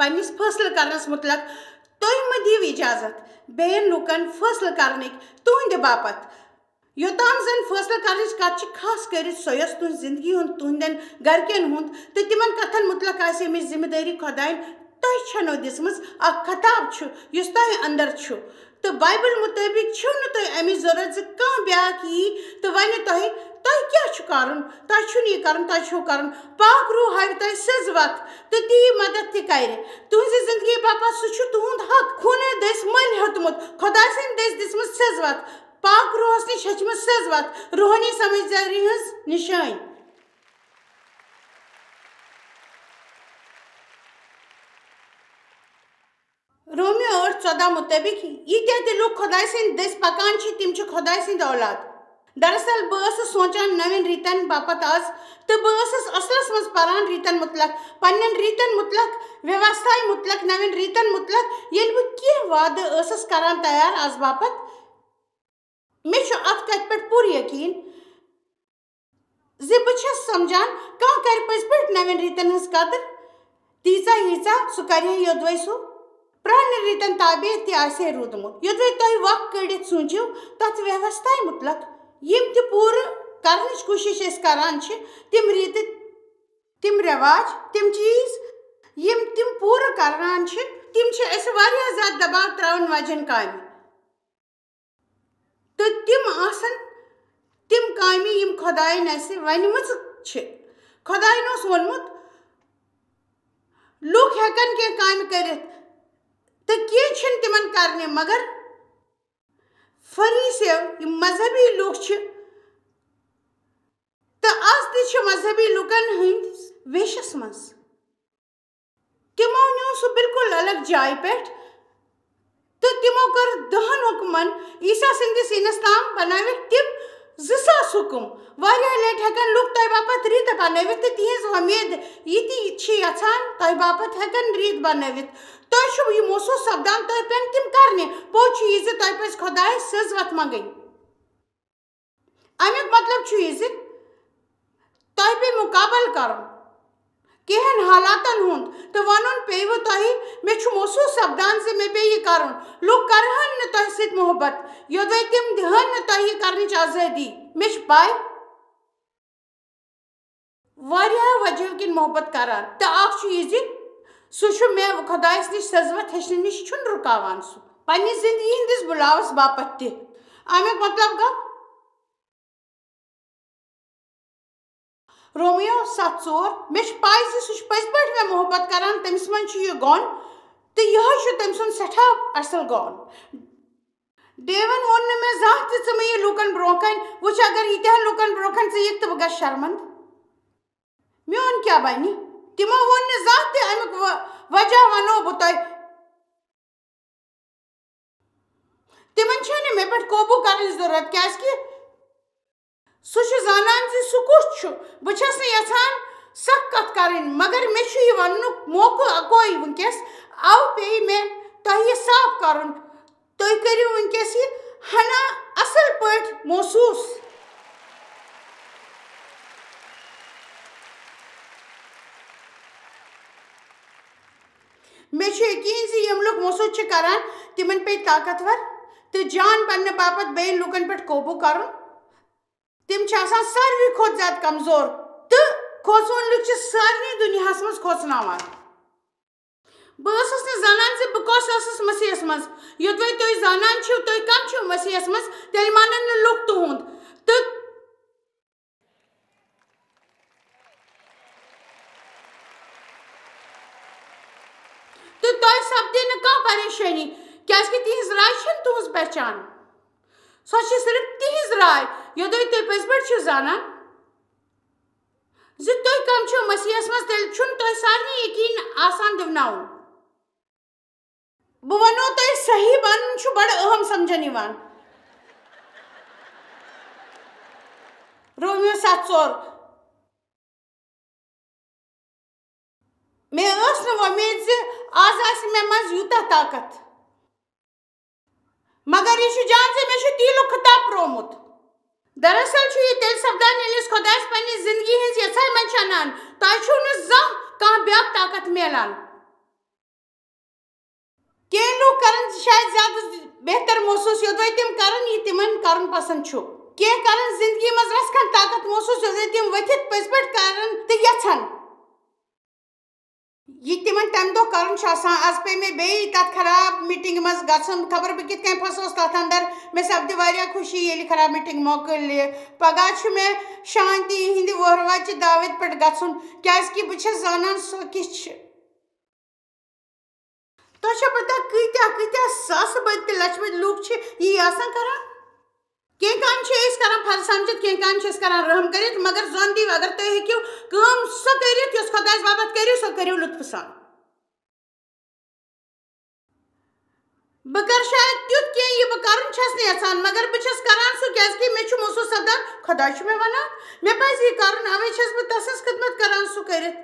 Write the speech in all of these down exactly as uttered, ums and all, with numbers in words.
أمِس فٲصلہٕ کرنس مُتعلق تُہۍ مہٕ دِیِو اجازت بیٚین لوٗکن فٲصلہٕ کرنٕکۍ تُہنٛدِ باپتھ۔ یوٚتام زن فٲصلہٕ کرنٕچ کتھ چھِ، خاص کٔرِتھ سۄ یۄس تُہنٛز زندگی ہُنٛد، تُہنٛدٮ۪ن گرِکٮ۪ن ہُنٛد تہٕ تِمن کتھن مُتعلق آسہِ، اَمِچ ذمہٕ دٲری خۄدایَن تۄہہِ چھَنو دِژمٕژ۔ اکھ خطاب چھُ یُس تۄہہِ اندر چھُ، تہٕ بایبل مُطٲبِق چھُو نہٕ تۄہہِ اَمِچ ضروٗرت زِ کانٛہہ بیٛاکھ یی تہٕ وَنہِ تۄہہِ، تۄہہِ کیٛاہ چھُ کَرُن، تۄہہِ چھُنہٕ یہِ کَرُن، تۄہہِ چھُو کَرُن۔ پاک روح ہاوِ تۄہہِ سٕژ وَتھ تہٕ تی مدد تہِ کَرِ۔ تُہٕنٛزِ زِندگی باپتھ سُہ چھُ تُہُنٛد حق۔ خوٗنہٕ دٔسۍ مٔلۍ ہیوٚتمُت، خۄداے سٕنٛدِ دٔسۍ دِژمٕژ سٕژ وَتھ، پاک روحَس نِش ہیٚچھمٕژ سٕژ وَتھ، روحٲنی سمجھدٲری ہٕنٛز نِشٲنۍ۔ رومیو ٲٹھ ژۄداہ مُطٲبِق، ییٖتیٛاہ تہِ لوٗکھ خۄداے سٕنٛدۍ دٔسۍ پکان چھِ، تِم چھِ خۄداے سٕنٛدۍ اولاد۔ دراصل، بہٕ ٲسٕس سونٛچان نوٮ۪ن ریٖتن باپتھ آز، تہٕ بہٕ ٲسٕس اصلس منٛز پران ریٖتن مُتعلق، پننٮ۪ن ریٖتن مُتعلق، ویوستھایہِ مُتعلق، نوٮ۪ن ریٖتن مُتعلق، ییٚلہِ بہٕ کینٛہہ وعدٕ ٲسٕس کران تیار آز باپتھ۔ مےٚ چھُ اتھ کتھِ پٮ۪ٹھ پوٗرٕ یقین زِ بہٕ چھَس سمجھان، کانٛہہ کرِ پٔزۍ پٲٹھۍ نوٮ۪ن ریٖتن ہٕنٛز قدر تیٖژاہ، ییٖژاہ سُہ کرِ ہے، یوٚدوَے سُہ پرٛانٮ۪ن ریٖتن تابع تہِ آسہِ ہے روٗدمُت۔ یوٚدوَے تُہۍ وق کٔڑِتھ سوٗنٛچِو تتھ ویوستھایہِ مُتعلق، یِم تہِ پوٗرٕ کرنٕچ کوٗشش أسۍ کران چھِ، تِم ریٖتہٕ، تِم رٮ۪واج، تِم چیٖز، یِم تِم پوٗرٕ کران چھِ، تِم چھِ اَسہِ واریاہ زیادٕ دباو ترٛاوَن واجٮ۪ن کامہِ۔ تہٕ تِم آسن تِم کامہِ، یِم خۄدایَن اَسہِ ؤنمٕژ چھِ۔ خۄدایَن اوس ووٚنمُت، لوٗکھ ہٮ۪کن کینٛہہ کامہِ کٔرِتھ تہٕ کینٛہہ چھِنہٕ تِمن کرنہِ، مگر فریٖسیو، یِم مذہبی لوٗکھ چھِ، تہٕ از تہِ چھِ مذہبی لوٗکن ہٕنٛدِس ویشس منٛز۔ تِمو نیوٗ سُہ بالکل الگ جایہِ پٮ۪ٹھ تہٕ تِمو کٔر دَہَن حُکمَن عیسیٰ سٕنٛدِس یِنَس تام بنٲوِکھ تِم زٕ ساس حُکم۔ واریاہ لٹہِ ہٮ۪کَن لُکھ تۄہہِ باپتھ ریٖتہٕ بنٲوِتھ تہٕ تِہنٛز وۄمید یہِ تہِ چھِ یژھان تۄہہِ باپتھ ہٮ۪کَن ریٖت بنٲوِتھ۔ تۄہہِ چھُو یہِ محسوٗس سپدان، تۄہہِ پٮ۪ن تِم کرنہِ۔ پوٚز چھُ یہِ زِ تۄہہِ پَزِ خۄدایَس سٕز وَتھ منٛگٕنۍ۔ اَمیُک مطلب چھُ یہِ زِ تۄہہِ پیٚیہِ مُقابلہٕ کرُن کینٛہَن حالاتن ہُنٛد تہٕ وَنُن پیٚیہِ تۄہہِ، مےٚ چھُ محسوٗس سپدان زِ مےٚ پیٚیہِ یہِ کرُن۔ لوٗکھ کرٕہَن نہٕ تۄہہِ سۭتۍ محبت، یوٚدوَے تِم دِہَن نہٕ تۄہہِ یہِ کرنٕچ آزٲدی۔ مےٚ چھِ پَے، واریاہو وجہو کِنۍ محبت کران، تہٕ اکھ چھُ یہِ زِ سُہ چھُ مےٚ خۄدایَس نِش سٕز وَتھ ہیٚچھنہٕ نِش چھُنہٕ رُکاوان۔ سُہ پننہِ زندگی ہٕنٛدِس بُلاوَس باپتھ تہِ۔ اَمیُک مطلب گوٚو، رومیو ستھ ژور، مےٚ چھِ پَے زِ سُہ چھُ پٔزۍ پٲٹھۍ مےٚ محبت کران، تٔمِس منٛز چھُ یہِ گۄن، تہٕ یِہوٚے چھُ تٔمۍ سُنٛد سٮ۪ٹھاہ اَصٕل گۄن۔ ڈیون ووٚن نہٕ مےٚ زانٛہہ تہِ، "ژٕ مہٕ یہِ لوٗکن برٛونٛہہ کنہِ، وٕچھ، اگر ییٖتیٛاہن لوٗکن برٛونٛہہ کنہِ ژٕ یِکھ تہٕ بہٕ گژھٕ شرمنٛدٕ۔ میون کیٛاہ بنہِ؟" تِمو ووٚن نہٕ زانٛہہ تہِ اَمیُک و-، وجہ وَنو بہٕ تۄہہِ۔ تِمن چھَنہٕ مےٚ پٮ۪ٹھ قوبوٗ کرنٕچ ضروٗرت، کیٛازِ کہِ سُہ چھُ زانان زِ سُہ کُس چھُ۔ بہٕ چھَس نہٕ یَژھان سخ کَتھ کَرٕنۍ، مگر مےٚ چھُ یہِ وَننُک موقعہٕ اَکوے وٕنکیٚس، اَوٕ پیٚیہِ مےٚ تۄہہِ یہِ صاف کَرُن۔ تُہۍ کٔرِو وٕنکیٚس یہِ ہنا اَصٕل پٲٹھۍ محسوٗس۔ مےٚ چھُ یقیٖن زِ یِم لُکھ موٚسوٗد چھِ کران، تِمن پیٚیہِ طاقتور تہٕ جان بننہٕ باپتھ بیٚین لوٗکن پٮ۪ٹھ قوبوٗ کرُن۔ تِم چھِ آسان ساروی کھۄتہٕ زیادٕ کمزور تہٕ کھوژوُن لُکھ چھِ سارنٕے دُنیاہس منٛز کھوژناوان۔ بہٕ ٲسٕس نہٕ زانان زِ بہٕ کۄس ٲسٕس مسیحس منٛز۔ یوٚدوَے تُہۍ زانان چھِو، تُہۍ کم چھِو مسیحس منٛز، تیٚلہِ مانن نہٕ لُکھ تُہُنٛد۔ تہٕ تہٕ تۄہہِ سپدِ نہٕ کانٛہہ پریشٲنی، کیازِ کہِ تِہنٛز راے چھنہٕ تُہنٛز پہچان۔ سۄ چھِ صرف تِہنٛز راے، یوٚدوے تُہۍ پٔزۍ پٲٹھۍ چھِو زانان زِ تُہۍ کم چھِو مسیحس منٛز، تیٚلہِ چھُنہٕ تۄہہِ سارنٕے یقین آسان دِوناوُن۔ بہٕ وَنو تۄہہِ، صحیح بَنُن چھُ بَڑٕ اہم سَمجھنہٕ یِوان۔ رومیو ستھ ژور۔ مےٚ ٲس نہٕ وۄمید زِ آز آسہِ مےٚ منٛز یوٗتاہ طاقت، مگر یہِ چھُ جان زِ مےٚ چھُ تیٖلُک خطاب پرٛومُت۔ دراصل چھُ یہِ تیٚلہِ سپدان، ییٚلہِ أسۍ خۄدایَس پننہِ زندگی ہٕنٛز یژھایہِ منٛز چھِ اَنان۔ تۄہہِ چھُو نہٕ زانٛہہ کانٛہہ بیٛاکھ طاقت میلان۔ کینٛہہ لوٗکھ کرن شاید زیادٕ بہتر محسوٗس، یوٚدوَے تِم کرن یہِ تِمن کرُن پسند چھُ۔ کینٛہہ کرن زندگی منٛز رژھ کھنڈ طاقت محسوٗس، یوٚدوَے تِم ؤتھِتھ پٔزۍ پٲٹھۍ کرن تہٕ یژھن۔ یہِ تِمن تَمہِ دۄہ کرُن چھُ آسان۔ از پیٚیہِ مےٚ بیٚیہِ تتھ خراب میٹنگہِ منٛز گژھُن۔ خبر بہٕ کِتھ کٔنۍ پھسوس تتھ اندر۔ مےٚ سپدِ واریاہ خوشی ییٚلہِ خراب میٹنگ مۄکلہِ۔ پگاہ چھُ مےٚ شانتی ہٕنٛدِ وہروٲژِ دعوت پٮ۪ٹھ گژھُن، کیازِ کہِ بہٕ چھَس زانان سۄ کِژھ چھِ۔ تۄہہِ چھا پتہ کۭتیاہ کۭتیاہ ساسہٕ بٔدۍ تہٕ لچھِ بٔدۍ لوٗکھ چھِ یی آسان کران؟ کینٛہہ کامہِ چھِ أسۍ کران فرض سمجھِتھ، کینٛہہ کامہِ چھِ أسۍ کران رحم کٔرِتھ، مگر زن دِیِو اگر تُہۍ ہیٚکِو کٲم سۄ کٔرِتھ یۄس خۄدایَس باپتھ کٔرِو، سۄ کٔرِو لطفہٕ سان۔ بہٕ کرٕ شاید تیُتھ کینٛہہ یہِ بہٕ کرُن چھَس نہٕ یژھان، مگر بہٕ چھَس کران سُہ کیازِ کہِ مےٚ چھُ محسوٗس سپدان خۄداے چھُ مےٚ ونان مےٚ پزِ یہِ کرُن، اوے چھَس بہٕ تسٕنٛز خدمت کران سُہ کٔرِتھ۔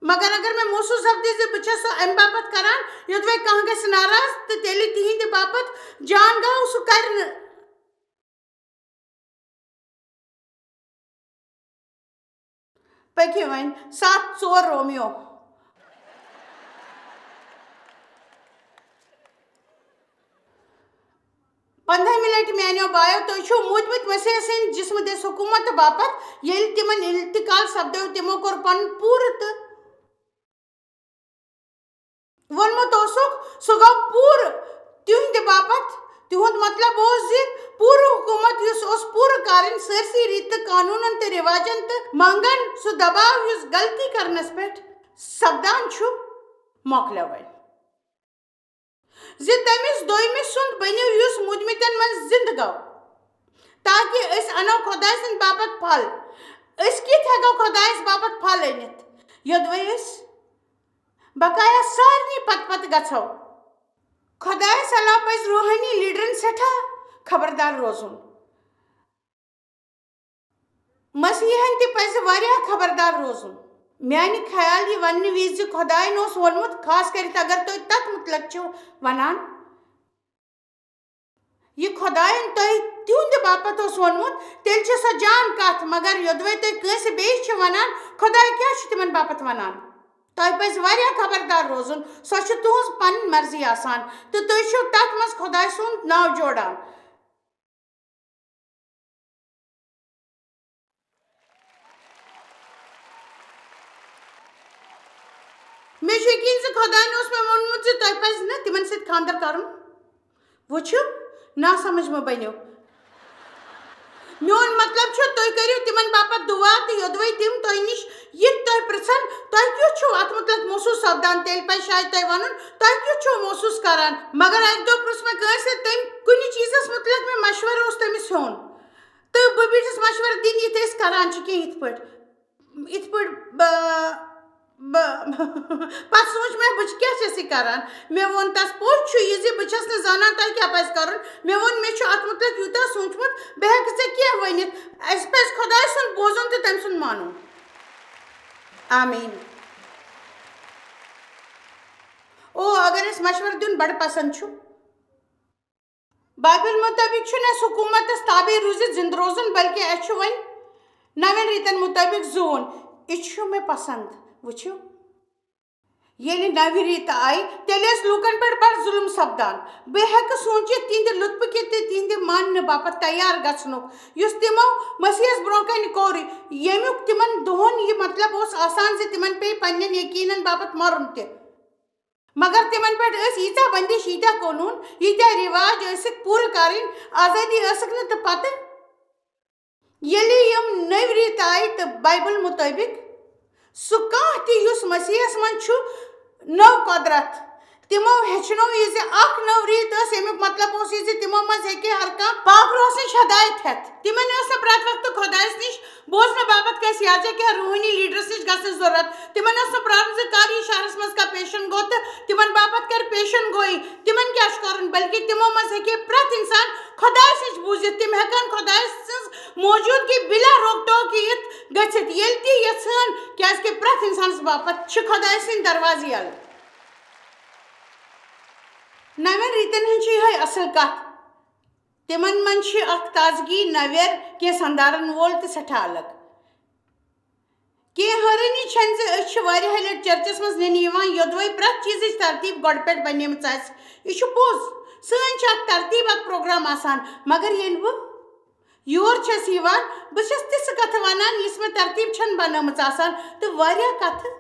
مگر اگر مےٚ محسوٗس سپدِ زِ بہٕ چھَس سُہ امہِ باپتھ کران یوٚدوَے کانٛہہ گژھِ ناراض تہٕ تیٚلہِ تِہنٛدِ باپتھ جان گوٚو سُہ کرِ نہٕ۔ پٔکِو وۄنۍ، ستھ ژور رومیو۔ پندہمہِ لٹہِ میانیو بایو، تُہۍ چھِو موٗدمٕتۍ مسیح سٕنٛدِ جسمہٕ دِس حکوٗمت باپتھ، ییٚلہِ تِمن انتقال سپدیو، تِمو کوٚر پنُن پوٗرٕ تہٕ ووٚنمُت اوسُکھ، سُہ گوٚو پوٗرٕ تِہنٛدِ باپتھ۔ تِہُنٛد مطلب اوس زِ پوٗرٕ حکوٗمت یُس اوس پوٗرٕ کرٕنۍ سٲرسٕے ریٖتۍ تہٕ قانوٗنن تہٕ رِواجن تہٕ منٛگن سُہ دباو یُس غلطی کرنس پٮ۪ٹھ سپدان چھُ، مۄکلیو وۄنۍ۔ زِ تٔمِس دوٚیمہِ سُنٛد بٔنِو یُس مُدمِتٮ۪ن منٛز زِنٛدٕ گوٚو، تاکہِ أسۍ اَنو خۄداے سٕنٛدِ باپتھ پھل۔ أسۍ کِتھ ہٮ۪کو خۄدایَس باپتھ پھل أنِتھ، یوٚدوَے أسۍ بقایا سارنٕے پتہٕ پتہٕ گژھو؟ خۄدایَس علاوٕ پَزِ روحٲنی لیڈرن سٮ۪ٹھاہ خبردار روزُن۔ مسیحن تہِ پزِ واریاہ خبردار روزُن۔ میانہِ خیال یہِ وننہٕ وِزِ زِ خۄداین اوس ووٚنمُت، خاص کٔرِتھ اگر تُہۍ تتھ مُتعلق چھِو ونان، یہِ خۄداین تۄہہِ تِہُنٛدِ باپتھ اوس ووٚنمُت، تیٚلہِ چھِ سۄ جان کتھ، مگر یوٚدوَے تُہۍ کٲنٛسہِ بیٚیِس چھِو ونان، خۄداے کیٛاہ چھُ تِمن باپتھ ونان؟ تۄہہِ پزِ واریاہ خبردار روزُن، سۄ چھِ تُہٕنٛز پنٕنۍ مرضی آسان، تہٕ تُہۍ چھِو تتھ منٛز خۄداے سُنٛد ناو جوڑان۔ مےٚ چھُ یقیٖن زِ خۄدایَن اوس مےٚ ووٚنمُت زِ تۄہہِ پَزِ نہٕ تِمَن سۭتۍ خانٛدر کَرُن۔ وٕچھِو، ناسمجھ مہٕ بٔنِو۔ میون مطلب چھُ، تُہۍ کٔرِو تِمَن باپتھ دُعا تہٕ یوٚدوَے تِم تۄہہِ نِش یہِ تہِ تۄہہِ پرٛژھن، تۄہہِ کیُتھ چھُو اَتھ مُتعلِق محسوٗس سپدان، تیٚلہِ پَزِ شاید تۄہہِ وَنُن، تۄہہِ کیُتھ چھُو محسوٗس کران۔ مگر اَکہِ دۄہ پرٛژھ مےٚ کٲنٛسہِ، تٔمۍ کُنہِ چیٖزَس مُتعلِق مےٚ مشورٕ اوس تٔمِس ہیوٚن۔ تہٕ بہٕ بیٖٹھٕس مشورٕ دِنہِ، یِتھ أسۍ کران چھِ کینٛہہ یِتھ پٲٹھۍ، یِتھ پٲٹھۍ بہٕ، بہٕ، پتہٕ سوٗنٛچ مےٚ، بہٕ کیٛاہ چھَس یہِ کران؟ مےٚ ووٚن تَس، پوٚز چھُ یہِ زِ بہٕ چھَس نہٕ زانان تۄہہِ کیٛاہ پَزِ کَرُن۔ مےٚ ووٚن، مےٚ چھُ اَتھ مُتعلِق یوٗتاہ سوٗنٛچمُت، بہٕ ہٮ۪کہٕ ژےٚ کینٛہہ ؤنِتھ۔ اَسہِ پَزِ خۄداے سُنٛد بوزُن تہٕ تٔمۍ سُنٛد مانُن۔ آمیٖن۔ او، اگر اَسہِ مشورٕ دیُن بَڑٕ پسنٛد چھُ، بایبل مُطٲبِق چھُنہٕ اَسہِ حکوٗمتس تابع روٗزِتھ زِنٛدٕ روزُن، بلکہِ اَسہِ چھُ وۄنۍ نوٮ۪ن ریٖتن مُطٲبِق زُوُن۔ یہِ چھُ مےٚ پسنٛد۔ وٕچھِو، ییٚلہِ نوِ ریٖتہٕ آیہِ، تیٚلہِ ٲسۍ لوٗکن پٮ۪ٹھ بڑٕ ظُلُم سپدان۔ بہٕ ہٮ۪کہٕ سوٗنٛچِتھ تِہنٛدِ لُطفہٕ کہِ تہٕ تِہنٛدِ ماننہٕ باپتھ تیار گژھنُک، یُس تِمو مسیحس برٛونٛہہ کنہِ کوٚر، ییٚمیُک تِمن دۄہن یہِ مطلب اوس آسان زِ تِمن پیٚیہِ پننٮ۪ن یقیٖنن باپتھ مرُن تہِ۔ مگر تِمن پٮ۪ٹھ ٲسۍ ییٖتیٛاہ بندش، ییٖتیٛاہ قونوٗن، ییٖتیٛاہ رِواج ٲسِکھ پوٗرٕ کرٕنۍ، آزٲدی ٲسٕکھ نہٕ۔ تہٕ پتہٕ ییٚلہِ یِم نٔوۍ ریٖتۍ آیہِ تہٕ بایبل مُطٲبِق سُہ کانٛہہ تہِ یُس مسیحس منٛز چھُ، نٔو قۄدرت، تِمو ہیٚچھنوو یہِ زِ اکھ نٔو ریٖت ٲس، ییٚمیُک مطلب اوس یہِ زِ تِمو منٛز ہیٚکہِ ہر کانٛہہ پاک روح سٕنٛز ہدایت ہٮ۪تھ۔ تِمن ٲس نہٕ پرٛٮ۪تھ وقتہٕ خۄدایس نِش بوزنہٕ باپتھ کٲنٛسہِ یا ژےٚ کیٛاہ روحٲنی لیڈرس نِش گژھنٕچ ضروٗرت۔ تِمن ٲس نہٕ پرٛارُن زِ کر یہِ شہرس منٛز کانٛہہ پیشن گوٚو تہٕ تِمن باپتھ کر پیشن گویی۔ تِمن کیٛاہ چھُ کرُن؟ بلکہِ تِمو منٛز ہیٚکہِ پرٛٮ۪تھ انسان خۄدایس نِش بوٗزِتھ۔ تِم ہٮ۪کن خۄدایہِ سٕنٛز موجودگی بِلا روک ٹوک یِتھ گٔژھِتھ، ییٚلہِ تہِ یژھان، کیٛازِ کہِ پرٛٮ۪تھ انسانس باپتھ چھِ خۄدایہِ سٕنٛدۍ دروازٕ یلہٕ۔ نوٮ۪ن ریٖتن ہٕنٛز چھِ یِہے اصل کتھ۔ تِمن منٛز چھِ اکھ تازگی، نویر، کینٛژھن دارن وول تہٕ سٮ۪ٹھاہ الگ۔ کینٛہہ حٲرٲنی چھنہٕ زِ أسۍ چھِ واریاہہِ لٹہِ چرچس منٛز نِنہٕ یِوان، یوٚدوَے پرٛٮ۪تھ چیٖزٕچ ترتیٖب گۄڈٕ پٮ۪ٹھ بنیمٕژ آسہِ۔ یہِ چھُ پوٚز، سٲنۍ چھِ اکھ ترتیٖب، اکھ پروگرام آسان، مگر ییٚلہِ بہٕ یور چھَس یِوان، بہٕ چھَس تِژھٕ کتھٕ ونان، یِژھ مےٚ ترتیٖب چھنہٕ بنٲومٕژ آسان، تہٕ واریاہ کتھٕ،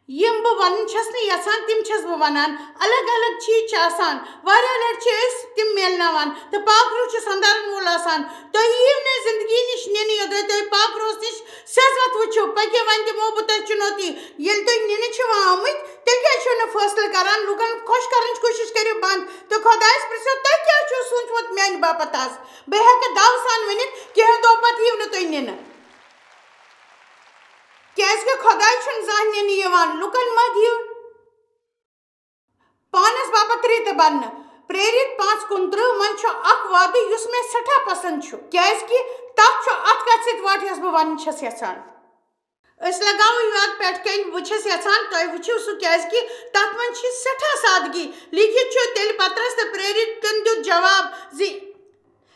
یِم بہٕ ونٕنۍ چھَس نہٕ یژھان، تِم چھَس بہٕ ونان۔ الگ الگ چیٖز چھِ آسان، واریاہ لٹہِ چھِ أسۍ تِم میلناوان، تہٕ پاک روح چھُ سندارن وول آسان۔ تُہۍ یِیِو نہٕ زندگی نِش نِنہٕ، یوٚدوَے تُہۍ پاک روحس نِش سیٚزوَتھ وٕچھِو۔ پٔکِو، وۄنۍ دِمو بہٕ تۄہہِ چُنوتی۔ ییٚلہِ تُہۍ نِنہٕ چھِو آمٕتۍ، تیٚلہِ کیٛازِ چھِو نہٕ فٲصلہٕ کران؟ لُکن خۄش کرنٕچ کوٗشِش کٔرِو بنٛد، تہٕ خۄدایس پرٛژھِو، تۄہہِ کیٛاہ چھُو سوٗنٛچمُت میانہِ باپتھ آز؟ بہٕ ہٮ۪کہٕ داوٕ سان ؤنِتھ، کینٛہہ دۄہ پتہٕ یِیِو نہٕ تُہۍ نِنہٕ۔ کیٛازِ کہِ خۄداے چھُنہٕ زانٛہہ نِنہٕ یِوان۔ لُکن مہ دِیِو پانس باپتھ رِت بننہٕ۔ پریرِت پانٛژھ کُنترٕہ منٛز چھُ اکھ وعدٕ یُس مےٚ سٮ۪ٹھاہ پسند چھُ، کیٛازِ کہِ تتھ چھُ اتھ کتھِ سۭتۍ واٹھ یۄس بہٕ ونٕنۍ چھَس یژھان۔ أسۍ لگاوو یاد پٮ۪ٹھ کنہِ، بہٕ چھَس یژھان تۄہہِ وٕچھِو سُہ، کیٛازِ کہِ تتھ منٛز چھِ سٮ۪ٹھاہ سادگی۔ لیکھِتھ چھُ، تیٚلہِ پترس تہٕ پریرِتن دیُت جواب زِ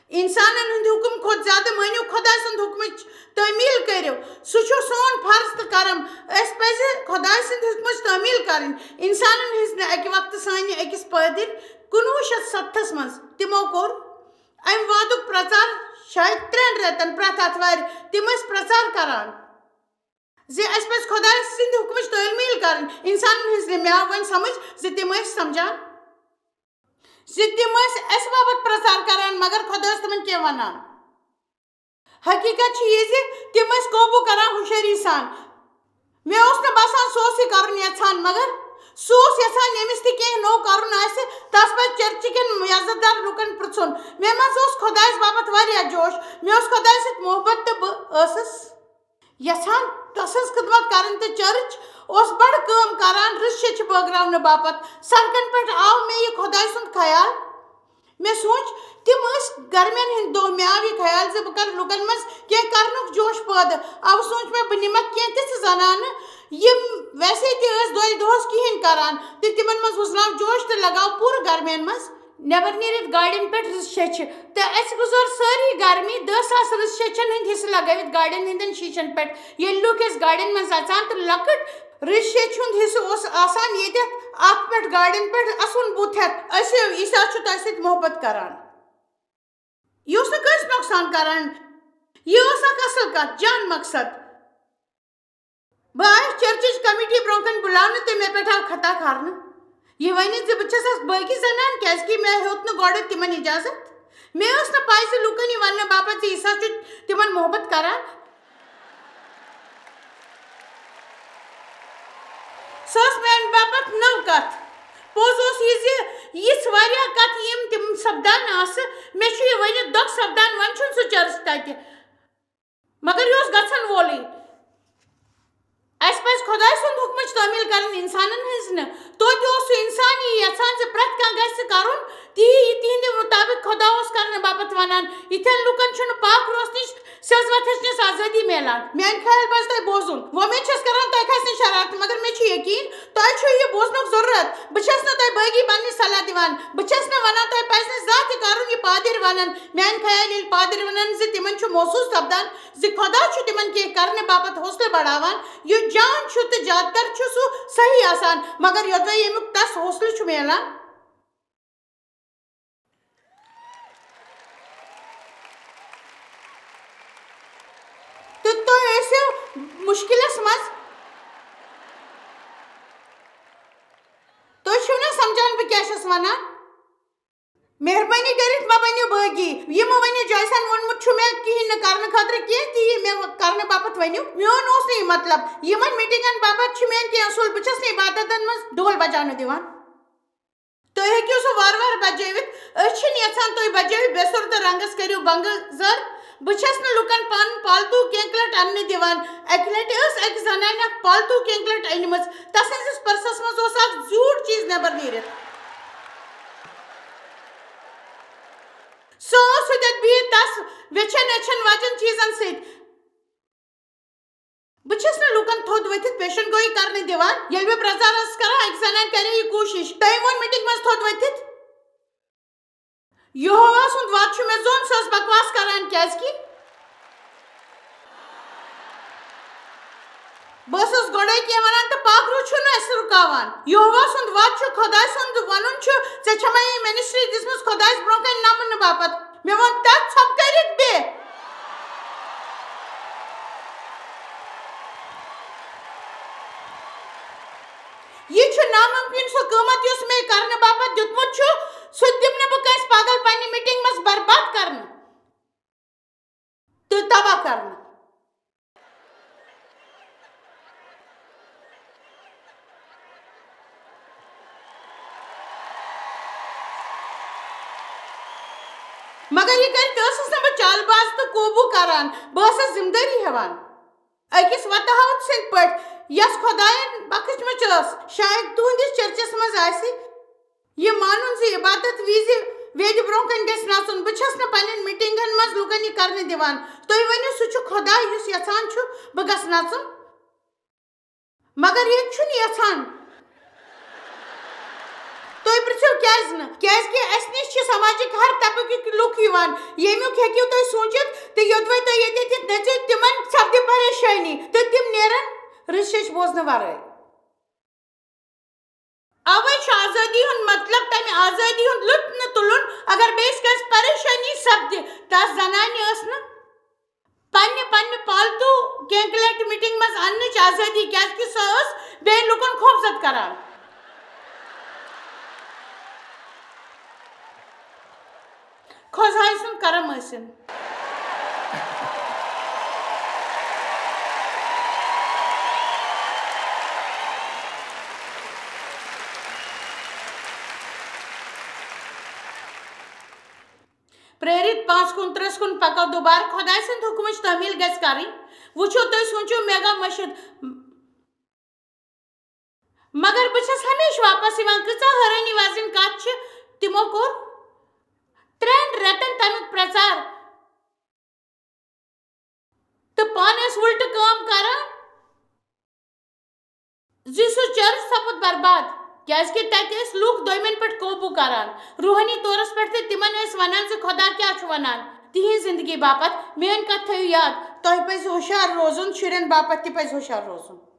انسانن ہُنٛد حُکم کھۄتہٕ زیادٕ مٲنِو خۄداے سُنٛد حُکمٕچ تعمیٖل کٔرِو۔ سُہ چھُ سون فرض تہٕ کرم۔ اَسہِ پَزِ خۄداے سٕنٛدِ حُکمٕچ تعمیٖل کرٕنۍ۔ انسانن ہٕنٛز نہٕ اَکہِ وقتہٕ سانہِ أکِس پٲدٕرۍ کُنوُہ شیٚتھ ستتھس منٛز۔ تِمو کوٚر اَمہِ وعدُک پرٛچار شاید ترٛٮ۪ن رٮ۪تن پرٛٮ۪تھ آتھوارِ۔ تِم ٲسۍ پرٛچار کران زِ اَسہِ پَزِ خۄداے سٕنٛدِ حُکمٕچ تعمیٖل کرٕنۍ۔ انسانن ہٕنٛز نہٕ۔ مےٚ آو وۄنۍ سمجھ زِ تِم ٲسۍ سمجھان زِ تِم ٲسۍ اَسہِ باپتھ پرٛچار کران، مگر خۄداے اوس تِمن کینٛہہ وَنان۔ حقیٖقت چھِ یہِ زِ تِم ٲسۍ قوبوٗ کران ہُشٲری سان۔ مےٚ اوس نہٕ باسان سُہ اوس یہِ کرُن یژھان، مگر سُہ اوس یژھان ییٚمِس تہِ کینٛہہ نوٚو کرُن آسہِ، تس پزِ چرچہِ کٮ۪ن عزت دار لُکن پرٛژھُن۔ مےٚ منٛز اوس خۄدایس باپتھ واریاہ جوش۔ مےٚ اوس خۄدایہِ سۭتۍ محبت تہٕ بہٕ ٲسٕس یژھان تسٕنٛز خدمت کرٕنۍ، تہٕ چرچ اوس بڑٕ کٲم کران رٕژ شیٚچھ بٲگراونہٕ باپتھ۔ سڑکن پٮ۪ٹھ آو مےٚ یہِ خۄدایہِ سُنٛد خیال۔ مےٚ سوٗنٛچ، تِم ٲسۍ گرمین ہٕنٛدۍ دۄہ۔ مےٚ آو یہِ خیال زِ بہٕ کرٕ لوٗکن منٛز کینٛہہ کرنُک جوش پٲدٕ۔ اوٕ سوٗنٛچ مےٚ، بہٕ نِمکھ کینٛہہ تِژھٕ زنانہٕ، یِم ویسے تہِ ٲسۍ دۄہلہِ دۄہس کِہیٖنۍ کران، تہٕ تِمن منٛز وُزناو جوش تہٕ لگاو پوٗرٕ گرمین منٛز۔ نٮ۪بر نیٖرِتھ گاڑٮ۪ن پٮ۪ٹھ رٕژ شیٚچھِ، تہٕ اَسہِ گُزٲر سٲری گرمی دَہ ساس رٕژ شیٚچھن ہٕنٛدۍ حصہٕ لگٲوِتھ گاڑٮ۪ن ہٕنٛدٮ۪ن شیٖشن پٮ۪ٹھ۔ ییٚلہِ لوٗکھ ٲسۍ گاڑٮ۪ن منٛز اژان تہٕ لۄکٕٹ رٕژ شیٚچھِ ہُنٛد حصہٕ اوس آسان ییٚتٮ۪تھ اَتھ پٮ۪ٹھ گاڑٮ۪ن پٮ۪ٹھ اَسُن بُتھ ہٮ۪تھ، "أسۍ، عیسیٰ چھُ تۄہہِ سۭتۍ محبت کران۔" یہِ اوس نہٕ کٲنٛسہِ نۄقصان کران۔ یہِ ٲس اکھ اصل کتھ، جان مقصد۔ بہٕ آیس چرچٕچ کمیٹی برونٛہہ کنہِ بُلاونہٕ تہٕ مےٚ پٮ۪ٹھ آو خطا کھارنہٕ۔ یہِ ؤنِتھ زِ بہٕ چھَس اکھ باقی زنان، کیازِ کہِ مےٚ ہیوٚت نہٕ گۄڈٕ تِمن اجازت۔ مےٚ ٲس نہٕ پَے زِ لوٗکن یہِ وننہٕ باپتھ زِ عیسیٰ چھُ تِمن محبت کران۔ سۄ ٲس میانہِ باپتھ نٔو کتھ۔ پوٚز اوس یہِ زِ یِژھ واریاہ کتھٕ یِم تِم سپدان آسہٕ، مےٚ چھُ یہِ ؤنِتھ دۄکھ سپدان، وۄنۍ چھُنہٕ سُہ چرچ تتہِ۔ مگر یہِ اوس گژھن وولٕے۔ اَسہِ پَزِ خۄداے سُنٛد حُکمٕچ تعمیٖل کَرٕنۍ، اِنسانَن ہٕنٛز نہٕ۔ توتہِ اوس سُہ اِنسان یی یَژھان زِ پرٛٮ۪تھ کانٛہہ گژھِ کَرُن تی، یہِ تِہِنٛدِ مُطابِق خۄدا اوس کَرنہٕ باپَتھ وَنان۔ یِتھٮ۪ن لُکَن چھُنہٕ پاک روزنٕچ سیٚزوَتھ ہیٚچھنَس آزٲدی میلان۔ میٛانہِ خیال پَزِ تۄہہِ بوزُن۔ وۄمید چھَس کَران تۄہہِ کھَسہِ نہٕ شرارت، مگر مےٚ چھُ یقیٖن تۄہہِ چھُ یہِ بوزنُک ضروٗرت۔ بہٕ چھَس نہٕ تۄہہِ بٲغی بَننٕچ صلاح دِوان۔ بہٕ چھَس نہٕ وَنان تۄہہِ پَزِ نہٕ زانٛہہ تہِ کَرُن یہِ پادٕرۍ وَنان۔ میٛانہِ خیال ییٚلہِ پادٕرۍ وَنان زِ تِمَن چھُ محسوٗس سَپدان زِ خۄدا چھُ تِمَن کینٛہہ کَرنہٕ باپَتھ حوصلہٕ بڑاوان، یُس جان چھُ تہٕ زیادٕ تر چھُ سُہ صحیح آسان، مگر یوٚدوَے ییٚمیُک تَس حوصلہٕ چھُ میلان۔ تہٕ تُہۍ ٲسِو مُشکِلَس منٛز۔ تُہۍ چھِو نا سَمجھان بہٕ کیٛاہ چھَس وَنان؟ مہربٲنی کٔرِتھ مہ بٔنِو بٲغی۔ یہِ مہ ؤنِو، جویسن ووٚنمُت چھُ مےٚ کِہیٖنۍ نہٕ کرنہٕ خٲطرٕ کینٛہہ تہِ، یہِ مےٚ کرنہٕ باپتھ ؤنِو۔ میون اوس نہٕ یہِ مطلب۔ یِمن میٖٹِنٛگن باپتھ چھِ میٲنۍ کینٛہہ اصوٗل۔ بہٕ چھَس نہٕ عبادتن منٛز ڈھول بجاونہٕ دِوان۔ تُہۍ ہیٚکِو سُہ وارٕ وارٕ بجٲوِتھ۔ أسۍ چھِنہٕ یژھان تُہۍ بجٲوِو بے سُر تہٕ رنگس کٔرِو بنگہٕ زر۔ بہٕ چھَس نہٕ لُکن پانہٕ پالتو کینٛہہ لٹہِ اننہٕ دِوان۔ اَکہِ لٹہِ ٲس أکۍ زنانہِ اکھ پالتو کینٛہہ لٹہِ أنمٕژ۔ تسٕنٛزِس پرسس منٛز اوس اکھ زیوٗٹھ چیٖز نٮ۪بر نیٖرِتھ۔ سُہ اوس ہوٚتٮ۪تھ بِہِتھ تس ویچھن ویچھن واجٮ۪ن چیٖزن سۭتۍ۔ بہٕ چھَس نہٕ لوٗکن تھوٚد ؤتھِتھ پیشن گویی کرنہٕ دِوان۔ ییٚلہِ بہٕ پرٛژار ٲسٕس کران، أکۍ زنانہِ کریو یہِ کوٗشِش۔ تٔمۍ ووٚن میٖٹِنٛگ منٛز تھوٚد ؤتھِتھ، "یہووا سُنٛد وعدٕ چھُ مےٚ زوٚن"۔ سۄ ٲس بکواس کران، کیازِ کہِ بہٕ ٲسٕس گۄڈَے کینٛہہ وَنان تہٕ پاکھ روٗد چھُنہٕ اَسہِ رُکاوان۔ یہوہ سُنٛد وَتھ چھُ، خۄداے سُنٛد وَنُن چھُ، ژےٚ چھےٚ مےٚ یہِ ministry دِژمٕژ خۄدایَس برٛونٛہہ کَنہِ نَمنہٕ باپتھ۔ مےٚ ووٚن، تَتھ ژھۄپہٕ کٔرِتھ بیٚہہ۔ یہِ چھُ نامُمکِن، سُہ قۭمَتھ یُس مےٚ کرنہٕ باپتھ دیُتمُت چھُ، سُہ دِمہٕ نہٕ بہٕ کٲنٛسہِ پاگل پننہِ meeting منٛز برباد کرنہٕ تہٕ تباہ کرنہٕ۔ مگر یہِ کٔرِتھ تہِ ٲسٕس نہٕ بہٕ چالباز تہٕ قوبوٗ کران، بہٕ ٲسٕس ذمہٕ دٲری ہٮ۪وان۔ أکِس وتاحت سٕنٛدۍ پٲٹھۍ، یۄس خۄدایَن بخشمٕژ ٲس، شاید تُہنٛدِس چرچس منٛز آسہِ۔ یہِ مانُن زِ عبادت وِزِ ویدِ برٛونٛہہ کنہِ گژھِ نژُن۔ بہٕ چھَس نہٕ پننٮ۪ن meetingن منٛز لوٗکن یہِ کرنہٕ دِوان۔ تُہۍ ؤنِو، سُہ چھُ خۄداے یُس یژھان چھُ بہٕ گژھٕ نژُن؟ مگر یہِ چھُنہٕ یژھان۔ تُہۍ پرٛژھِو کیٛازِ نہٕ؟ کیٛازِ کہِ اَسہِ نِش چھِ سماجٕکۍ ہر طبقٕکۍ لُکھ یِوان، ییٚمیُک ہیٚکِو تُہۍ سوٗنٛچِتھ، تہٕ یوٚدوَے تُہۍ ییٚتہِ ییٚتہِ نٔژِو، تِمن سپدِ پریشٲنی تہٕ تِم نیرن رٕژ شیٚچھ بوزنہٕ ورٲے۔ اوے چھُ آزٲدی ہُنٛد مطلب تَمہِ آزٲدی ہُنٛد لُطف نہٕ تُلُن، اگر بیٚیِس کٲنٛسہِ پریشٲنی سپدِ۔ تَس زنانہِ ٲس نہٕ پننہِ، پننہِ پالتو کینٛہہ لٹہِ meeting منٛز اننٕچ آزٲدی، کیازِ کہِ سۄ ٲس بیٚیہِ لُکن خوفزد کران۔ خۄداے سُنٛد کرم ٲسِن۔ پریرِت پانٛژھ کُنترٕہس کُن پکو دُبارٕ۔ خۄداے سٕنٛدِ حُکمٕچ تعمیٖل گژھِ کرٕنۍ۔ وٕچھِو، تُہۍ سوٗنٛچِو میگا مشد۔ مگر بہٕ چھَس ہمیشہٕ واپس یِوان، کۭژاہ حٲرٲنی وزٕنۍ کتھ چھِ۔ تِمو کوٚر ترٛٮ۪ن رٮ۪تن تمیُک پرٛچار۔ تہٕ پانہٕ ٲسۍ وُلٹہٕ کٲم کران زِ سُہ چرچ سپُد برباد، کیازِ کہِ تتہِ ٲسۍ لوٗکھ دوٚیمٮ۪ن پٮ۪ٹھ قوبوٗ کران، روحٲنی طورس پٮ۪ٹھ، تہٕ تِمن ٲسۍ ونان زِ خۄدا کیٛاہ چھُ ونان تِہنٛز زندگی باپتھ۔ میٲنۍ کتھ تھٲیِو یاد، تۄہہِ پزِ ہُشار روزُن، شُرٮ۪ن باپتھ تہِ پزِ ہُشار روزُن۔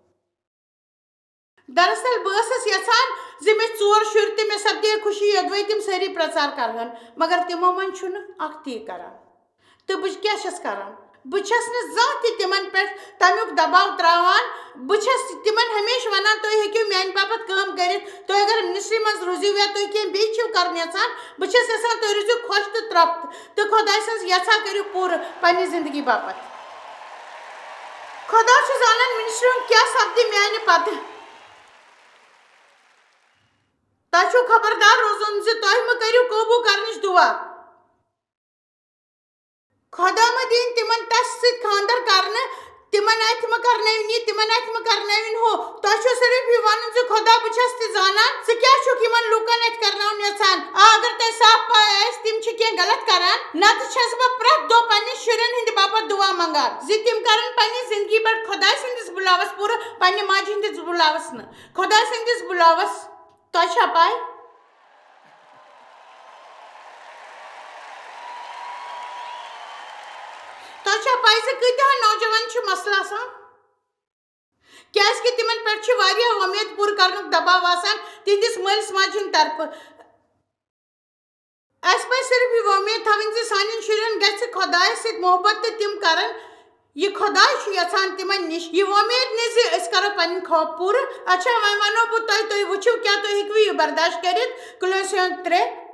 دراصل بہٕ ٲسٕس یژھان زِ مےٚ ژور شُرۍ تہٕ مےٚ سپدے خوشی یوٚدوَے تِم سٲری پرٛچار کرہن، مگر تِمو منٛز چھُنہٕ اکھ تہِ یہِ کران۔ تہٕ بہٕ کیٛاہ چھَس کران؟ بہٕ چھَس نہٕ زانٛہہ تہِ تِمن پٮ۪ٹھ تَمیُک دباو تراوان۔ بہٕ چھَس تِمن ہمیشہٕ وَنان، "تُہۍ ہیٚکِو میانہِ باپتھ کٲم کٔرِتھ، تُہۍ اگر ministry منٛز روٗزِو یا تُہۍ کینٛہہ بیٚیہِ چھِو کرُن یژھان، بہٕ چھَس یژھان تُہۍ روٗزِو خۄش تہٕ ترٛپھ تہٕ خۄداے سٕنٛز یژھا کٔرِو پوٗرٕ پننہِ زندگی باپتھ۔" خۄدا چھُ زانان ministry ہُنٛد کیٛاہ سپدِ میانہِ پتہٕ۔ تۄہہِ چھُو خبردار روزُن زِ تۄہہِ مہٕ کٔرِو قوبوٗ کرنٕچ دُعا۔ خۄدا مہٕ دِیِن تِمن تَس سۭتۍ خانٛدر کرنہٕ، تِمن اَتھِ مہٕ کرنٲوِن یہِ، تِمن اَتھِ مہٕ کرنٲوِن ہُہ۔ تۄہہِ چھُو صرف یہِ وَنُن زِ خۄدا، بہٕ چھَس تہِ زانان، ژٕ کیٛاہ چھُکھ یِمن لوٗکن اَتھِ کرناوُن یژھان۔ آ، اگر تۄہہِ صاف پَے آسہِ، تِم چھِ کینٛہہ غلط کران، نتہٕ چھَس بہٕ پرٛٮ۪تھ دۄہ پننہِ شُرٮ۪ن ہٕنٛدِ باپتھ دُعا منٛگان زِ تِم کرن پننہِ زندگی پٮ۪ٹھ خۄداے سٕنٛدِس بُلاوس پوٗرٕ، پننہِ ماجہِ ہٕنٛدِس بُلاوس نہٕ، خۄداے سٕنٛدِس بُلاوس۔ تۄہہِ چھا پَے؟ تۄہہِ چھا پَے زِ کۭتیٛاہ نوجوان چھِ مسلہٕ آسان؟ کیٛازِ کہِ تِمن پٮ۪ٹھ چھِ واریاہ وۄمید پوٗرٕ کرنُک دباو آسان تِہنٛدِس مٲلِس ماجہِ ہٕنٛدِ طرفہٕ۔ اَسہِ پَزِ صرف یہِ وۄمید تھاوٕنۍ زِ سانٮ۪ن شُرٮ۪ن گژھِ خۄدایَس سۭتۍ محبت تہٕ تِم کرن یہِ خۄداے چھُ یژھان تِمن نِش۔ یہِ وۄمید نہٕ زِ أسۍ کرو پنٕنۍ خواب پوٗرٕ۔ اچھا، وۄنۍ وَنو بہٕ تۄہہِ، تُہۍ وٕچھِو کیٛاہ تُہۍ ہیٚکِو یہِ برداشت کٔرِتھ۔ کولوسیَن ترٛےٚ۔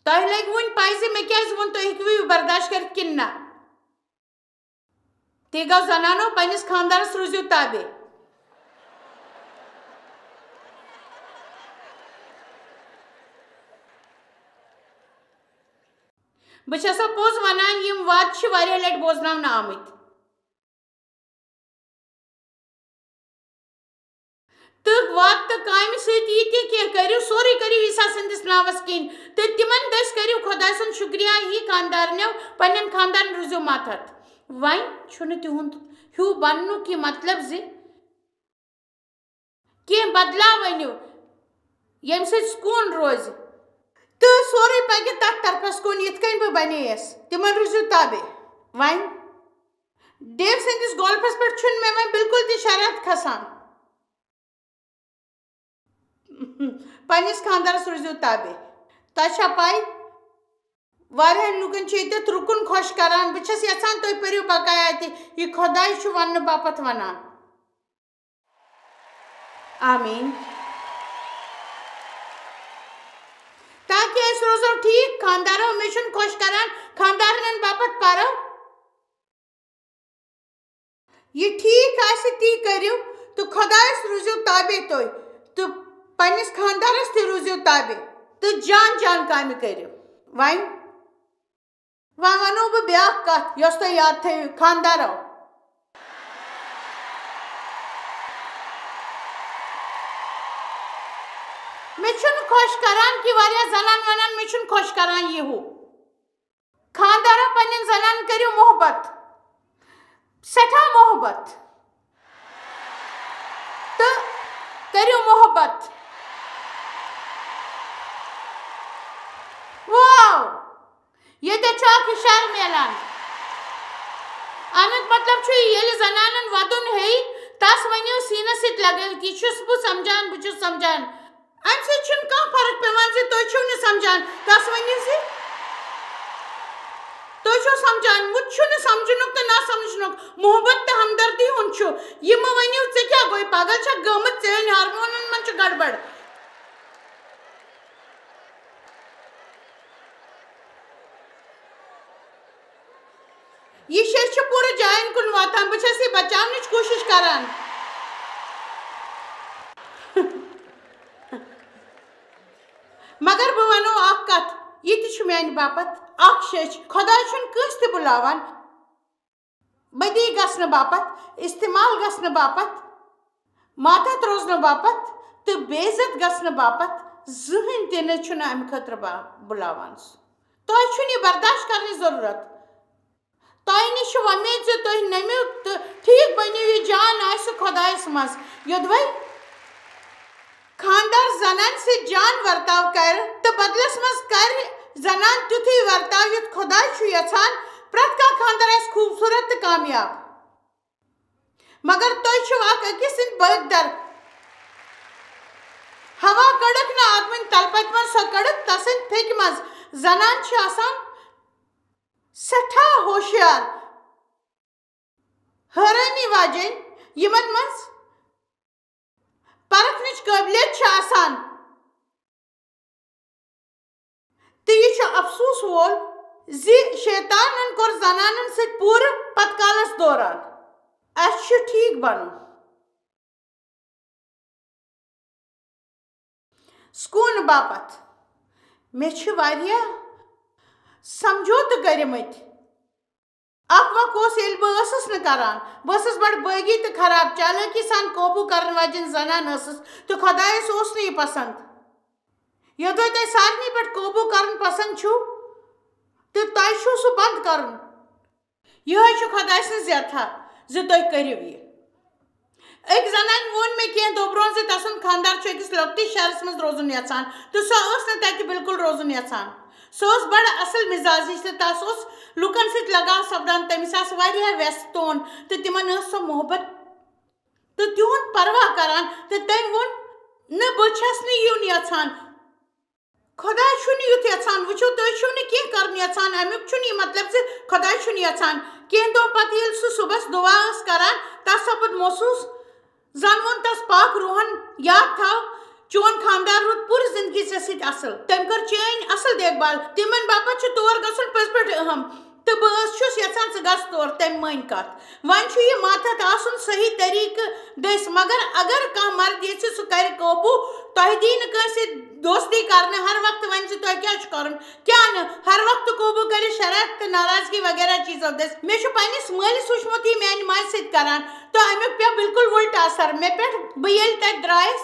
تۄہہِ لگہِ وُنہِ پَے زِ مےٚ کیٛازِ ووٚن، تُہۍ ہیٚکِو یہِ برداشت کٔرِتھ کِنہٕ نہ۔ تہِ گوٚو زنانو، پننِس خانٛدارس روٗزِو تابع۔ بہٕ چھَسو پوٚز وَنان، یِم وعدٕ چھِ واریاہ لَٹہِ بوزناونہٕ آمٕتۍ۔ تہٕ وعدٕ تہٕ کامہِ سۭتۍ یہِ تہِ کینٛہہ کٔرِو، سورُے کٔرِو عیسیٰ سٕنٛدِس ناوَس کِنۍ، تہٕ تِمَن دٔسۍ کٔرِو خۄداے سُنٛد شُکریہ۔ یی خانٛدارنیو، پنٛنٮ۪ن خانٛدارَن روٗزِو ماتحت۔ وۄنۍ چھُنہٕ تِہُنٛد ہیوٗ بننُک یہِ مطلب زِ کینٛہہ بدلاو أنِو، ییٚمہِ سۭتۍ سکوٗن روزِ تہٕ سورُے پَکہِ تَتھ طرفَس کُن، یِتھ کٔنۍ بہٕ بَنییَس۔ تِمَن روٗزِو تابع۔ وۄنۍ ڈیو سٕنٛدِس گولفَس پٮ۪ٹھ چھُنہٕ مےٚ وۄنۍ بِلکُل تہِ شرارت کھسان۔ پننِس خانٛدارَس روٗزِو تابع۔ تۄہہِ چھا پَے، واریاہَن لوٗکَن چھِ ییٚتٮ۪تھ رُکُن خۄش کران۔ بہٕ چھَس یَژھان تُہۍ پٔرِو بقایا تہِ، یہِ خۄداے چھُ وَننہٕ باپتھ وَنان۔ آمیٖن۔ تاکہِ أسۍ روزو ٹھیٖک۔ خانٛدارو، مےٚ چھُنہٕ خۄش کران خانٛدارنٮ۪ن باپتھ پَرو۔ یہِ ٹھیٖک آسہِ، تی کٔرِو، تہٕ خۄدایَس روٗزِو تابع تُہۍ، تہٕ پننِس خانٛدارَس تہِ روٗزِو تابع، تہٕ جان جان کامہِ کٔرِو۔ وۄنۍ، وۄنۍ وَنو بہٕ بیٛاکھ کَتھ، یۄس تُہۍ یاد تھٲیِو، خانٛدارو۔ مےٚ چھُنہٕ خۄش کران کہِ واریاہ زنان وَنان، مےٚ چھُنہٕ خۄش کران یہِ ہُہ۔ خانٛدارو، پننٮ۪ن زنانن کٔرِو محبت، سٮ۪ٹھاہ محبت، تہٕ کٔرِو محبت۔ واو! ییٚتٮ۪تھ چھُ اکھ اِشارٕ میلان۔ اَمیُک مطلب چھُ، ییٚلہِ زنانن وَدُن ہیٚیہِ، تَس ؤنِو سیٖنَس سۭتۍ لَگٲوِتھ، "یہِ چھُس بہٕ سمجھان، بہٕ چھُس سمجھان۔" اَمہِ سۭتۍ چھُنہٕ کانٛہہ فرق پٮ۪وان زِ تُہۍ چھِو نہٕ سمجھان، تَس ؤنِو زِ تُہۍ چھِو سمجھان، مُت چھُنہٕ سمجھنُک تہٕ نہ سمجھنُک، محبت تہٕ ہمدردی ہُنٛد چھُ۔ یہِ مہٕ ؤنِو، "ژےٚ کیٛاہ گوٚے، پاگل چھکھ گٔمٕژ، ژےٚ ہٕنٛدۍ ہارمونن منٛز چھُ گڑبڑ۔" یہِ شیٚچھ چھِ پوٗرٕ جاین کُن واتان۔ بہٕ چھَس یہِ بچاونٕچ کوٗشِش کران۔ مگر بہٕ وَنو اکھ کَتھ، یہِ تہِ چھُ میانہِ باپتھ اکھ شیٚچھ۔ خۄداے چھُنہٕ کٲنٛسہِ تہِ بُلاوان۔ بدی گژھنہٕ باپتھ، استعمال گژھنہٕ باپتھ، ماتحت روزنہٕ باپتھ تہٕ بے عزت گژھنہٕ باپتھ زٕہٕنۍ تہِ نہٕ چھُنہٕ اَمہِ خٲطرٕ با-، بُلاوان سُہ۔ تۄہہِ چھُنہٕ یہِ برداشت کرنٕچ ضروٗرت۔ تۄہہِ نِش چھِ وۄمید زِ تُہۍ نٔمِو تہٕ ٹھیٖک بٔنِو، یہِ جان آسہِ خۄدایَس منٛز۔ یوٚدوَے خانٛدار زنانہِ سۭتۍ جان ورتاو کرِ تہٕ بدلس منٛز کرِ زنان تیُتھُے ورتاو یُتھ خۄداے چھُ یژھان، پرٛٮ۪تھ کانٛہہ خانٛدار آسہِ خوٗبصوٗرت تہٕ کامیاب۔ مگر تُہۍ چھِو اکھ أکِس سٕنٛدۍ بٲگۍ در۔ ہوا کٔڑٕکھ نہٕ آدمٕنۍ تلہٕ پتہِ منٛز، سۄ کٔڑٕکھ تسٕنٛدۍ پھیٚکہِ منٛز۔ زنان چھِ آسان سٮ۪ٹھاہ ہوشیار، حٲرٲنی واجیٚنۍ، یِمن منٛز پرکھنٕچ قٲبلیت چھِ آسان۔ تہٕ یہِ چھُ افسوس وول زِ شیطانن کوٚر زنانن سۭتۍ پوٗرٕ پتہٕ کالس دوران۔ اَسہِ چھُ ٹھیٖک بنُن۔ سکوٗنہٕ باپتھ مےٚ چھِ واریاہ سمجھوتہٕ کٔرمٕتۍ۔ اکھ وق اوس، ییٚلہِ بہٕ ٲسٕس نہٕ کران، بہٕ ٲسٕس بڑٕ بٲغی تہٕ خراب چالٲکی سان قوبوٗ کرن واجیٚنۍ زنان ٲسٕس، تہٕ خۄدایس اوس نہٕ یہِ پسند۔ یوٚدوَے تۄہہِ سارنٕے پٮ۪ٹھ قوبوٗ کرُن پسند چھُو، تہٕ تۄہہِ چھُو سُہ بند کرُن۔ یِہوٚے چھُ خۄداے سٕنٛز یژھا زِ تُہۍ کٔرِو یہِ۔ أکۍ زنانہِ ووٚن مےٚ کینٛہہ دۄہ برونٛہہ زِ تسُنٛد خانٛدار چھُ أکِس لۄکٹِس شہرس منٛز روزُن یژھان، تہٕ سۄ ٲس نہٕ تتہِ بِلکُل روزُن یژھان۔ سۄ ٲس بڑٕ اصل مزازٕچ تہٕ تس اوس لُکن سۭتۍ لگاو سپدان۔ تٔمِس آسہٕ واریاہ وٮ۪سہٕ تون تہٕ تِمن ٲس سۄ محبت تہٕ تِہُنٛد پرواہ کران، تہٕ تٔمۍ ووٚن، "نہ، بہٕ چھَس نہٕ یُن یژھان۔ خۄداے چھُنہٕ یُتھ یژھان۔ وٕچھِو، تُہۍ چھِو نہٕ کینٛہہ کرُن یژھان، اَمیُک چھُنہٕ یہِ مطلب زِ خۄداے چھُنہٕ یژھان۔" کینٛہہ دۄہ پتہٕ ییٚلہِ سُہ صُبحس دُعا ٲس کران، تَس سپُد محسوٗس، زن ووٚن تَس پاک روحن، "یاد تھاو، چون خانٛدار روٗد پوٗرٕ زندگی ژےٚ سۭتۍ اصل۔ تٔمۍ کٔر چٲنۍ اصل دیکھ بھال۔ تِمن باپتھ چھُ تور گژھُن پٔزۍ پٲٹھۍ اہم۔ تہٕ بہٕ ٲس، چھُس یژھان ژٕ گژھ تور۔" تٔمۍ مٲنۍ کتھ۔ وۄنۍ چھُ یہِ ماتحت آسُن صحیح طریقہٕ دٔسۍ، مگر اگر کانٛہہ مرد یژھِ، سُہ کرِ قوبوٗ۔ تۄہہِ دی نہٕ کٲنٛسہِ دوستی کرنہٕ۔ ہر وقتہٕ ونہِ زِ تۄہہِ کیٛاہ چھُ کرُن، کیٛاہ نہٕ۔ ہر وقتہٕ قوبوٗ کرِ شرارت تہٕ ناراضگی وغیرہ چیٖزو دٔسۍ۔ مےٚ چھُ پننِس مٲلِس وُچھمُت یہِ میانہِ ماجہِ سۭتۍ کران، تہٕ امیُک پیوٚو بالکل وُلٹہٕ اثر مےٚ پٮ۪ٹھ۔ بہٕ ییٚلہِ تتہِ درٛایس،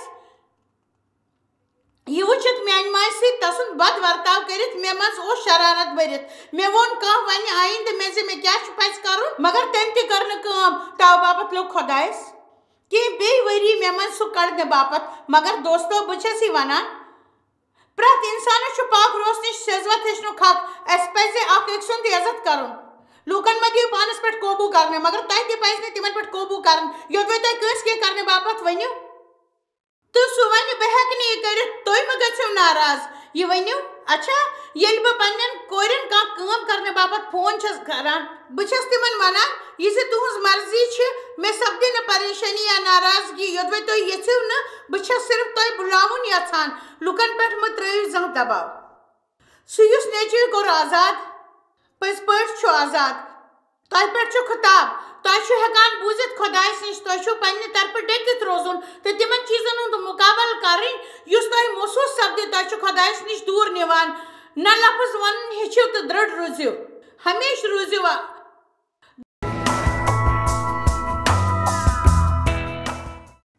یہِ وٕچھِتھ میانہِ ماجہِ سۭتۍ تسُنٛد بد ورتاو کٔرِتھ مےٚ منٛز اوس شرارت بٔرِتھ۔ مےٚ ووٚن، "کانٛہہ ونہِ آیندٕ مےٚ زِ مےٚ کیٛاہ چھُ پزِ کرُن؟" مگر تٔمۍ تہِ کٔر نہٕ کٲم۔ تَوٕ باپتھ لوٚگ خۄدایس۔ کینٛہہ بیٚیہِ ؤری مےٚ منٛز سُہ کڑنہٕ باپتھ۔ مگر دوستو، بہٕ چھَس یہِ ونان، پرٛٮ۪تھ اِنسانَس چھُ پاک روحس نِش سیٚزوَتھ ہیٚچھنُک حق۔ اَسہِ پَزِ اکھ أکۍ سُنٛد عزت کرُن۔ لوٗکن مہ دِیِو پانس پٮ۪ٹھ قوبوٗ کرنہٕ، مگر تۄہہِ تہِ پزِ نہٕ تِمن پٮ۪ٹھ قوبوٗ کرُن۔ یوٚدوَے تۄہہِ کٲنٛسہِ کینٛہہ کرنہٕ باپتھ ؤنِو، تہٕ سُہ ونہِ، "بہٕ ہٮ۪کہٕ نہٕ یہِ کٔرِتھ"، تُہۍ مہ گٔژھِو ناراض۔ یہِ ؤنِو، اچھا، ییٚلہِ بہٕ پننٮ۪ن کورٮ۪ن کانٛہہ کٲم کرنہٕ باپتھ فون چھَس کران، بہٕ چھَس تِمن ونان، یہِ زِ تُہٕنٛز مرضی چھِ، مےٚ سپدِ نہٕ پریشٲنی یا ناراضگی، یوٚدوَے تُہۍ یژھِو نہٕ، بہٕ چھَس صرف تۄہہِ بُلاوُن یژھان، لوٗکن پٮ۪ٹھ مہ ترٲیِو زانٛہہ دباو۔ سُہ یُس نیٚچوۍ کوٚر آزاد، پٔزۍ پٲٹھۍ چھُ آزاد۔ تۄہہِ پٮ۪ٹھ چھُ خطاب۔ تۄہہِ چھُ ہٮ۪کان بوٗزِتھ خۄدایَس نِش۔ تۄہہِ چھُو پننہِ طرفہٕ ڈٔٹِتھ روزُن تہٕ تِمن چیٖزن ہُنٛد مُقابلہٕ کرٕنۍ، یُس تۄہہِ محسوٗس سپدِ۔ تۄہہِ چھُ خۄدایَس نِش دوٗر نِوان۔ نہ لفظ وَنُن ہیٚچھِو تہٕ درٛڑ روٗزِو۔ ہمیشہٕ روٗزِو آ-،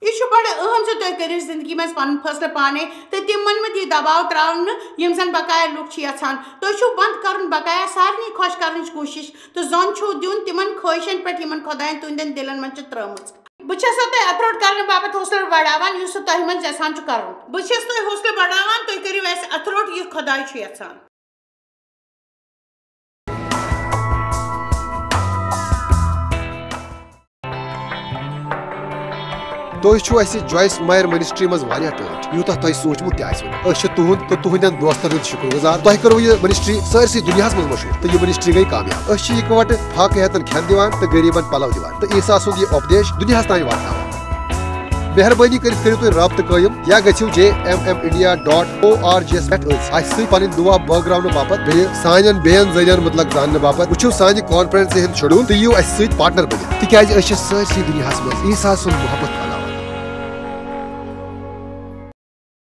یہِ چھُ بڑٕ اہم زِ تُہۍ کٔرِو زندگی منٛز پنُن فٲصلہٕ پانے تہٕ تِمن مہ دِیِو دباو تراونہٕ، یِم زن بقایا لُکھ چھِ یژھان۔ تُہۍ چھِو بنٛد کرُن بقایا سارنٕے خۄش کرنٕچ کوٗشش تہٕ زۄن چھُو دیُن تِمن خٲہشن پٮ۪ٹھ، یِمن خۄداین تُہنٛدٮ۪ن دِلن منٛز چھِ ترٲومٕژ۔ بہٕ چھَسو تۄہہِ اَتھٕ روٚٹ کرنہٕ باپتھ حوصلہٕ بڑاوان، یُس سُہ تۄہہِ منٛز یژھان چھُ کرُن۔ بہٕ چھَس تۄہہِ حوصلہٕ بڑاوان، تُہۍ کٔرِو اَسہِ اَتھٕ روٚٹ، یُتھ خۄداے چھُ یژھان۔ تُہۍ چھِو اَسہِ جویس مایر منسٹری منٛز واریاہ ٹٲٹھۍ، یوٗتاہ تۄہہِ سوٗنٛچمُت تہِ آسِوٕ نہٕ۔ أسۍ چھِ تُہُنٛد تہٕ تُہنٛدٮ۪ن دوستن ہُنٛد شُکر گُزار۔ تۄہہِ کٔروٕ یہِ منسٹری سٲرسٕے دُنیاہس منٛز مشہوٗر تہٕ یہِ منسٹری گٔے کامیاب۔ أسۍ چھِ اِکہٕ وٹہٕ فاقہٕ ہیتن کھٮ۪ن دِوان تہٕ غریٖبن پلو دِوان تہٕ عیسیٰ سُنٛد یہِ اُپدیش دُنیاہس تام واتناوان۔ مہربٲنی کٔرِتھ کٔرِو تُہۍ رابطہٕ قٲیِم یا گٔژھِو J M M India dot O R G یس پٮ۪ٹھ أتھۍ اَسہِ سۭتۍ پنٕنۍ دُعا بٲگراونہٕ باپتھ، بیٚیہِ سانٮ۪ن بیٚین ذٔریعن مُتعلق زاننہٕ باپتھ وٕچھِو سانہِ کانفرنسہِ ہُنٛد شیڈول تہٕ یِیِو اَسہِ سۭتۍ پارٹنر بٔنِتھ، تِکیازِ أسۍ چھِ سٲرسٕے دُنیاہس منٛز عیسیٰ سُنٛد محبت کران۔